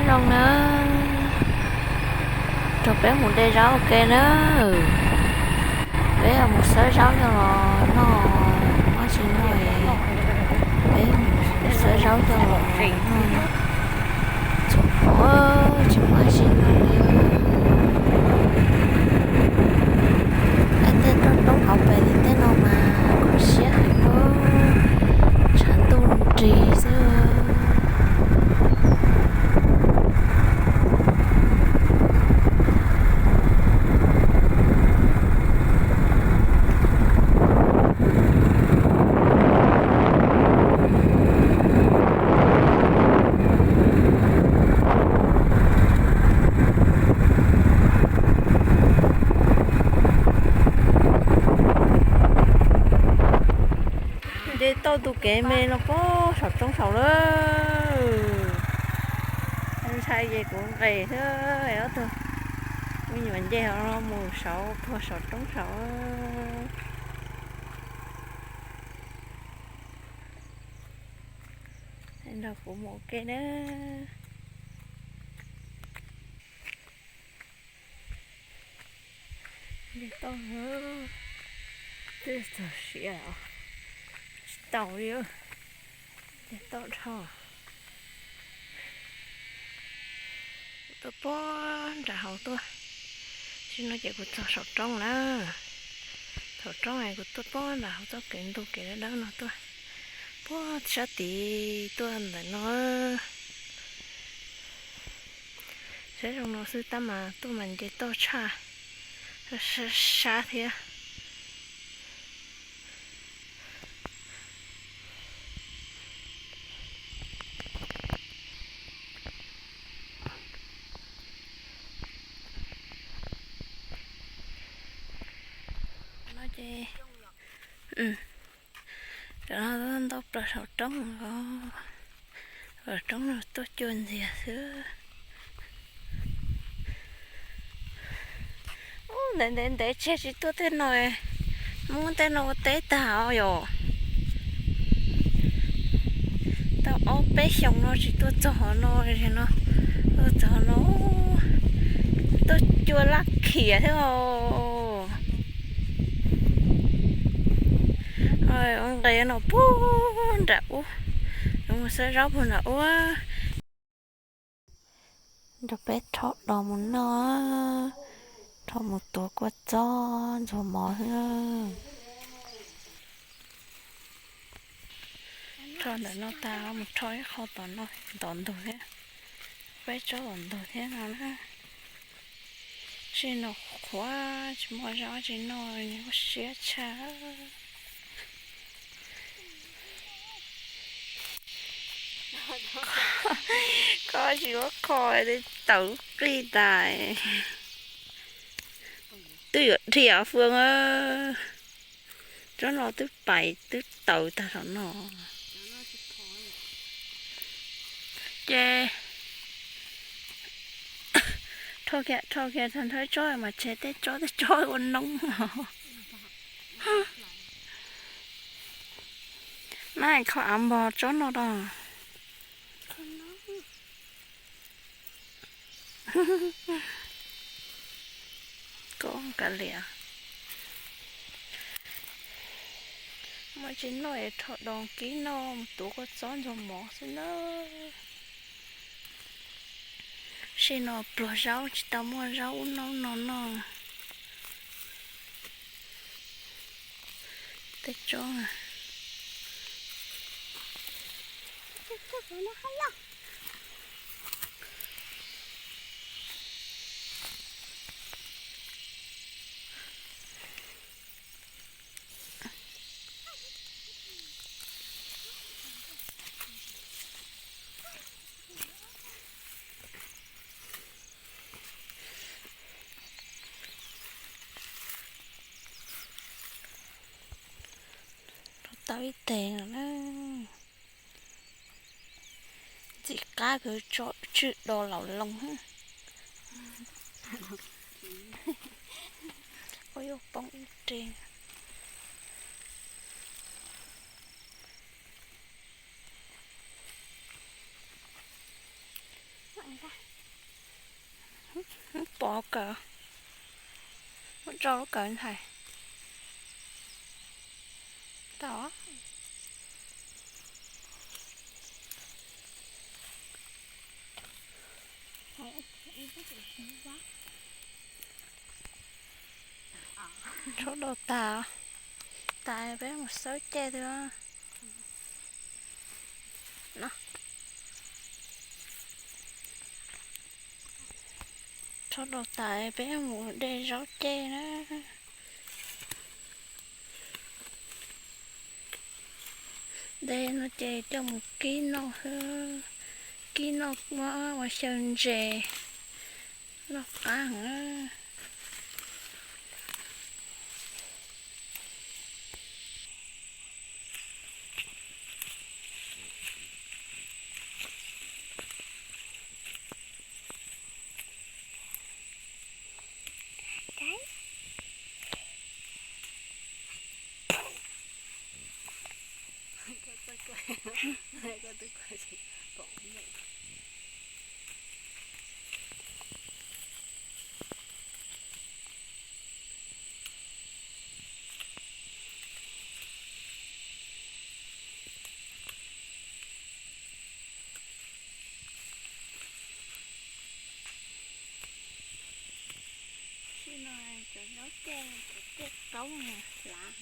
Zoo na, rau peb mus de zaub ua ke na. Peb mus xawb zaub coj los noj, tab sis no peb mus xawb zaub coj los noj. Txhua qhov tsis muaj dab tsi noj li. Tej roob roob hauv pes li tej no mas kho siab heev, tshav ntuj nrig xwb. Nce tau tus kev me no puag saum roob saud lawm. Ntshai ces kuv nqes thiab ob tug me nyuam nce ho mus saud puag saum roob saud. Nrog kuv mus ua ke na. Nce toj, twb txog siav tsis tau li. Nce toj dhau. Kuv tuaj puag nram hauv tuaj, tsis no ces kuv txog saum roob na. Saum roob es kuv tuaj puag nram hauv txoj kev ntug kev dawb dawb no tuaj, puag sab tid tuaj ntawm no. Saib zoo no xwb tab mas tuaj mas nce toj tshaj sab thiab. No ces, cov no ntau plaws saum roob os, saum roob no tuaj cuag ntxiag xwb. Ub, ntev ntev ntev tseg tsis tuaj tej no, muab tej no ua teb tag os yom. Tau ob peb xyoos no tsis tuaj txog hov no, no tuaj txog no tuaj cuag laj khiav thiab os. Ua nqes no puag nram ub, mus xawb zaub puag nram ub. Nrog peb rho dos mus noj, rho mus tuav kua txob ntxuag mov xwb. Rho ntawm no tas mus rho ib qho tom no, tom ntug thiab. Peb tsob tom ntug thiab no na. Tsis no qhuav tsis muaj zaub tsis noj, siab tshaj. Koj tsis muab kho, tawv qij tas. Twb yuav dhia fwm, tsob no twb pais twb tawv tag saum no. Ces rho kiag rho kiag tag nrho tsob mas tseg tej tsob tej tsob ua noob. Mab kho av npog tsob no rau. Koj kav liam. Muaj tsis noj es rho dos kib noj mus tuav kua txob ntxuag mov xwb na. Sij no pluag zaub tsis tau muaj zaub ub noob no noj. Tej tsob Rau tau ib teg no na. Ntxim qab kawg tso tswj do laus loo. Ua yuav poob ib re. Pov kawm, muab rau lub kawm ntxhais. Tau. Tshuab dau tas, tas peb mus xawb ceg twg. Tshuab dau tas peb mus de zaub ceg na. De no ces coj mus kib noj xwb, kib noj muab ua xyaw ntses, noj qab heev. Sim no cov zaub ceg, cov ceg qaub hlav.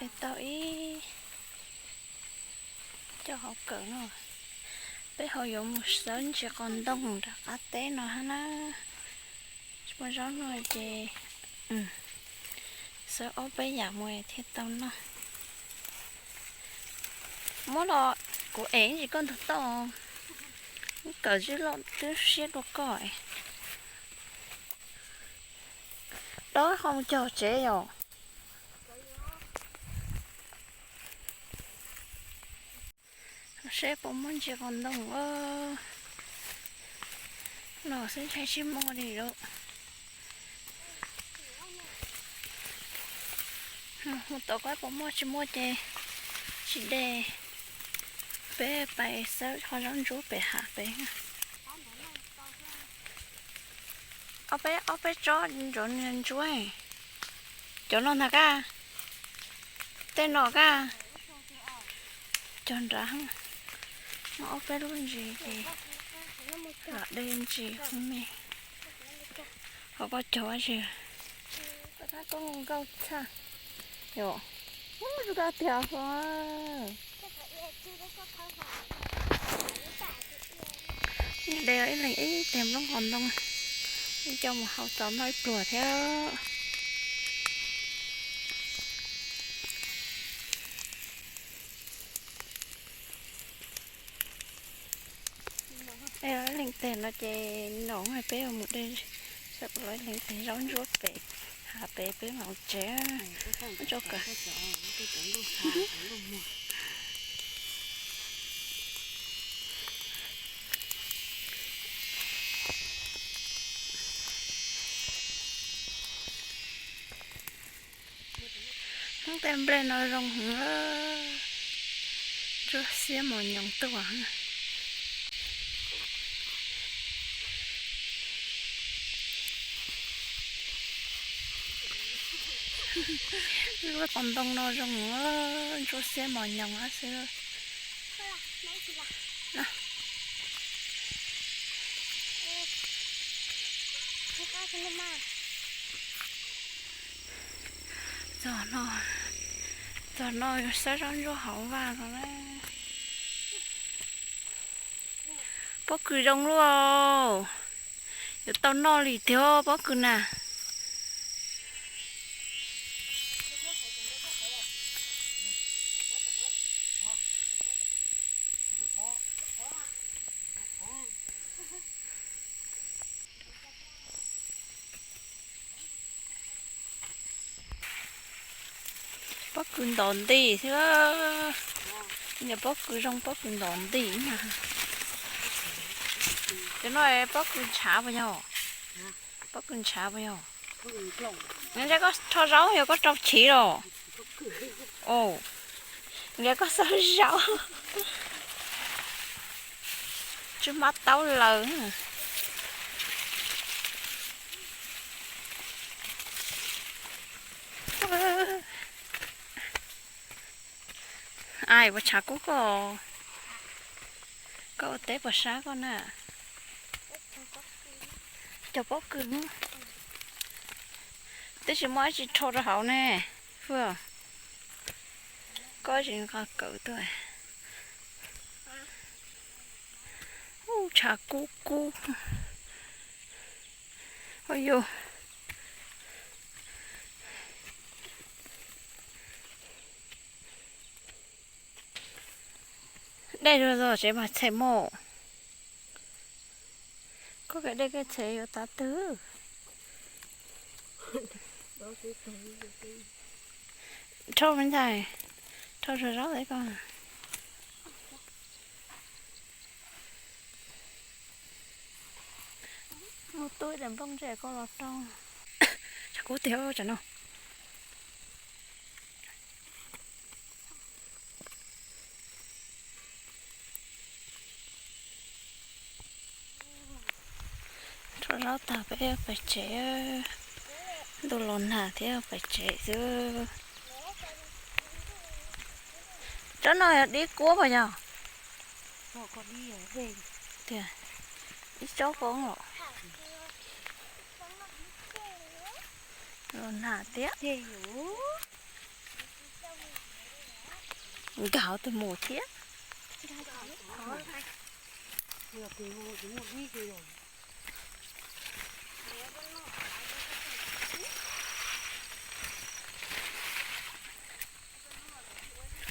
Es tau ib co hauv kawm no, peb ho yuav mus xawb ntsis qos ntoo rau qab teb no hab na. Tsis muaj zaub noj ces xawb ob peb yam mus thiaj tau noj. Muab los kuv ev ntsis koj ntug toj, kawm tsis loj twb siab dua koj. Dob ho mus cog tsev yom. Seb puas muaj ntsis qos ntoo. No xwb ntshai tsis muaj li lawm. Mus tom qab puas muaj, tsis muaj ces tsis de. Peb pais xawb qhov zaub ntsuab pem hav pem. Ob peb, ob peb tsob ntsuab, ntsuab. Cov no ntag kaj, tej no kaj. Cog nrad, muaj ob peb lub ntsis ces los de ntsis me. Ho koj cog tsis? Koj nkauj tshaj. Yom, ub, tus koj tiag. De ib leeg ib teg nplooj qos ntoo, coj mus hau tau noj ib pluag thiab. Ib leeg teg no ces no peb mus de, ib leeg teg zaub ntsuab pem hav pem peb mam tsev. Tso kawm. Hnub tej nplej no zoo heev, ntsuab xiab mos nyoos tuaj. Lub qos ntoo no zoo, ntsuab xiab mos nyoos xwb. Txog no, txog no yus xawb zaub ntsuab hauv vaj no na. Pob kws zoo luaj. Tau noj li tiag pob kws na. Pob kws ntom nti xwb. Yog pob kws zoo pob kws ntom nti na. Cov no pob kws ntshav puas yog? Pob kws ntshav puas yog? Ntshe koj rho zaub yog koj rau chiv los? Ntshe koj xawb zaub. Tsw mab taub laws. Ai, ua tshav kub koj, koj ua teb puas sab koj na. Cog pob kws, twb tsis muaj dab tsi rho rau hauv ne. Koj tsis nqa kawm tuaj. Ub, tshav kub kub. Ua yus dej zog zog tsev mas txhem mus. Koj kev dej kev txhem yuav tav twg. Rho me ntxhais, rho zaub ntawd koj. Mus tu ib daim nplooj ntseg koj los rau. Tshav kub tiag tsam no. Rho zaub tag peb pais tsev. Ntuj los nag thiab pais tsev xwb. Tsob no yog dib kuab puas yog? Tiag, ib tsob koob los. Los nag thiab. Nkag hauv tus mus thiab.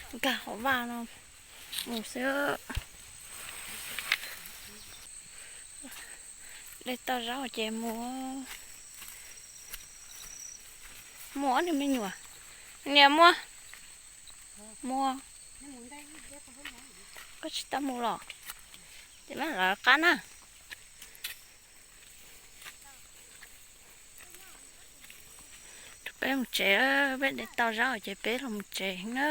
Nkag hauv vaj no mus xwb. De tau zaub ces mus. Muaj ob niag me nyuam. Niam muaj. Muaj. Koj tsis tau mus los? Ces mam lawv qab na. Peb mus tsev, peb de tau zaub ces peb los mus tsev na.